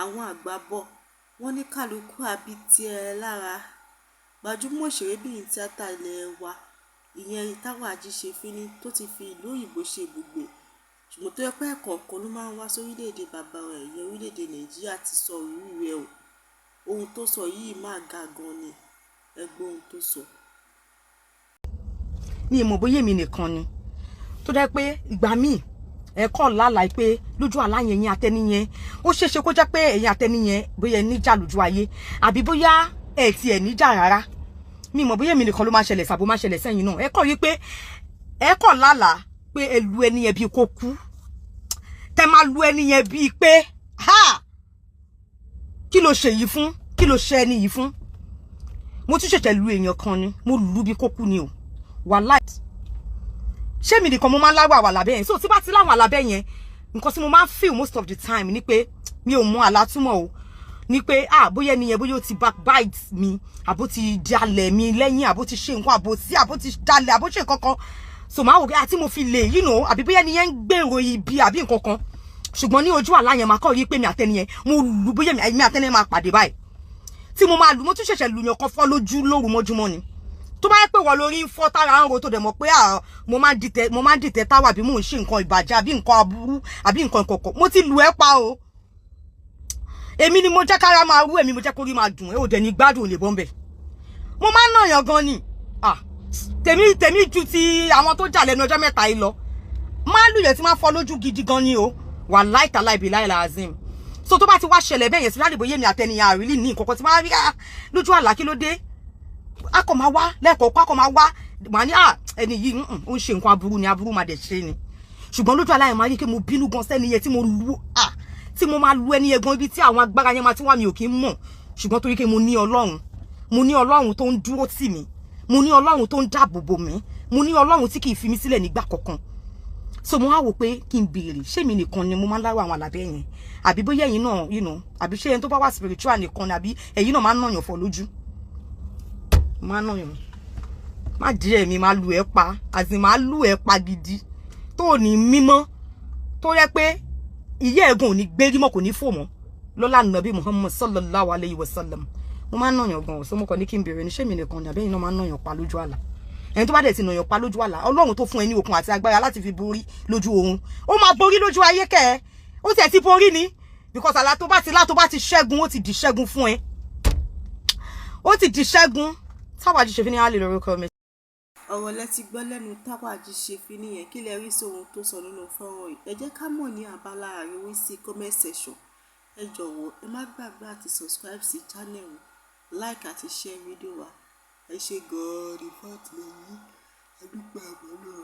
Àwọn àgbà bò wọ́n ní kálukú á bi tiẹ̀ lára. Gbajúmọ̀ òṣèrébìnrin tíátà ilé wa, ìyẹn Táwà Ajíṣefínní, tó ti fi ìlú òyìnbó ṣe ibùgbé, ṣùgbọ́n tó jẹ́ pé ẹ̀ẹ̀kọ̀ọ̀kan ló máa ń wá sórílẹ̀-èdè bàbá rẹ̀, ìyẹn orílẹ̀-èdè Nàìjíríà, ti sọ ìrírí rẹ̀ o. Ohun tó sọ yìí máa ga gan ni. Ẹ gbọ́ ohun tó sọ. Mi ò mọ̀ bóyá èmi nìkan ni tó jẹ́ pé ìgbà míì ẹ kọ́ lálàá pé lójú àlá yẹn, yẹn àtẹni yẹn, ó ṣeéṣe kó jẹ́ pé ẹ̀yin àtẹni yẹn, bóyá ẹ níjà lójú ayé àbí bóyá ẹ tiẹ̀ níjà rárá. Mi mọ̀ bóyá èmi nìkan ló máa ṣẹlẹ̀ sàbó máa ṣẹlẹ̀ sẹ́yìn náà. Ẹ kọ́ rí pé ẹ kọ́ lálàá pé ẹ lu ẹni yẹn bíi kó kú, tẹ máa lu ẹni yẹn bíi pé ha, kí ló ṣe yìí fún? Kí ló ṣe ẹni yìí fún? Mo tún ṣẹ̀ṣẹ̀ lu èèyàn kan ni, mo lù bí kó kú ni o. Wàláì, ṣé mi nìkan mo máa ń láwọ àwà lábẹ́ yẹn? So tí bá ti láwọn àlábẹ́ yẹn, nǹkan tí mo máa ń feel most of the time ni pé, mi ò mọ àlátúmọ̀ o, ni pé ah, bóyá ẹni yẹn, bóyá ó ti backbite mi, àbó ti dalẹ̀ mi lẹ́yìn, àbó ti ṣe nǹkan, àbó sí, àbó ti dalẹ̀, àbó ṣe nǹkan kan. So máa wò pé àti mo fi lè àbí bóyá ẹni yẹn ń gbèrò ibi àbí nǹkan kan. Ṣùgbọ́n ní ojú àlá yẹn, máa kọ́ rí pé mi àtẹni yẹn, mo lù, bóyá mi àtẹni yẹn máa pàdé báyìí tí mo máa lù. Mo tún ṣẹ̀ṣẹ̀ lù yàn kan fọ́ lójú lóru mọ́júmọ́ ni. Tó bá yẹ pé wọ́n lórí ń fọ́, tára ń ro, tó dẹ̀ mọ̀ pé mo máa ń dìtẹ̀ táwà, àbí mò ń ṣe nǹkan ìbàjẹ́, àbí nǹkan aburú, àbí nǹkan ìkọ̀kọ̀, mo ti lù ẹ́ pa o. Èmi ni mo jẹ́ kára máa rú, èmi mo jẹ́ kórí máa dùn ẹ́, ò dẹ̀ ní gbádùn lè bọ́m̀bẹ̀. Mo máa ń nàyàn gan ni. Ah, tèmi ju ti àwọn tó jà lẹ́nu ọjọ́ mẹ́ta yìí lọ. Máa ń lùyẹ̀ tí máa fọ́ lójú gidi gan ni o. Wàláì tàláì bíláì làzim. So tó bá ti wá ṣẹlẹ̀ bẹ́ẹ̀ yẹn sí ládìbò yémi àtẹnìyàn àrílì ní nǹkan kan tí máa rí lójú àlá, kí ló dé? A kò máa wá lẹ́ẹ̀kọ̀ọ̀kan, a kò máa wá, màá ní ẹni yìí ó ń ṣe nǹkan aburú ni, aburú máa dẹ̀ ṣe ni. Ṣùgbọ́n lójú àlá yẹn, máa rí pé mo bínú gan sẹ́ni yẹn, tí mo lu, tí mo máa lu ẹni yẹn gan. Ibi tí àwọn agbára yẹn máa ti wá, mi ò kí ń mọ̀. Ṣùgbọ́n torí pé mo ní Ọlọ́run, mo ní Ọlọ́run tó ń dúró tì mí, mo ní Ọlọ́run tó ń dáàbò bò mí, mo ní Ọlọ́run tí kì í fi mí sílẹ̀ nígbà kankan. So mo wá wò pé kí n béèrè, ṣé mi nìkan ni mo máa ń lárò àwọn àlàbẹ́ yẹn, àbí bóyá ẹ̀yin náà àbí ṣé ẹni tó bá wà spiritual nìkan ni, àbí ẹ̀yin náà máa ń nàyàn fọ́ lójú? Máa ń nàyàn má díẹ̀, mi máa lu ẹ́ pa, àti máa lù ẹ́ pa gidi tó ní mímọ́, tó yẹ pé ìyá ẹ̀gùn ò ní gbérí mọ́, kò ní fò mọ́ lọ́lá nàbí Muhammad sallallahu alayhi wa sallam. Mo máa ń nàyàn gan. So mo kàn ní kí n béèrè ní, ṣé mi nìkan ni, àbí ẹ̀yin náà máa ń nàyàn pa lójú àlá? Ẹni tó bá dẹ̀ ti nàyàn pa lójú àlá, Ọlọ́run tó fún ẹ ní okun àti agbára láti fi borí lójú oorun, ó máa borí lójú ayé kẹ́ ẹ. Ó tiẹ̀ ti borí ni, because àlá tó bá ti lá, tó bá ti ṣẹ́gun, ó ti di ṣẹ́gun fún ẹ, ó ti di ṣẹ́gun. Táwa Ajíṣefínní á lè lórúkọ mi. Ọ̀rọ̀ lẹ ti gbọ́ lẹ́nu Táwà Ajíṣefínní yẹn. Kí lẹ rí sí ohun tó sọ nínú fọ́nrán yìí? Ẹ jẹ́ ká mọ̀ ní abala àríwísí comment section. Ẹ jọ̀wọ́, ẹ má gbàgbé àti subscribe sí channel, like àti share fídíò wa. Ẹ ṣé gan-an ní fún àtìlẹ́yìn yín. A dúpẹ́, àmọ́ lóore.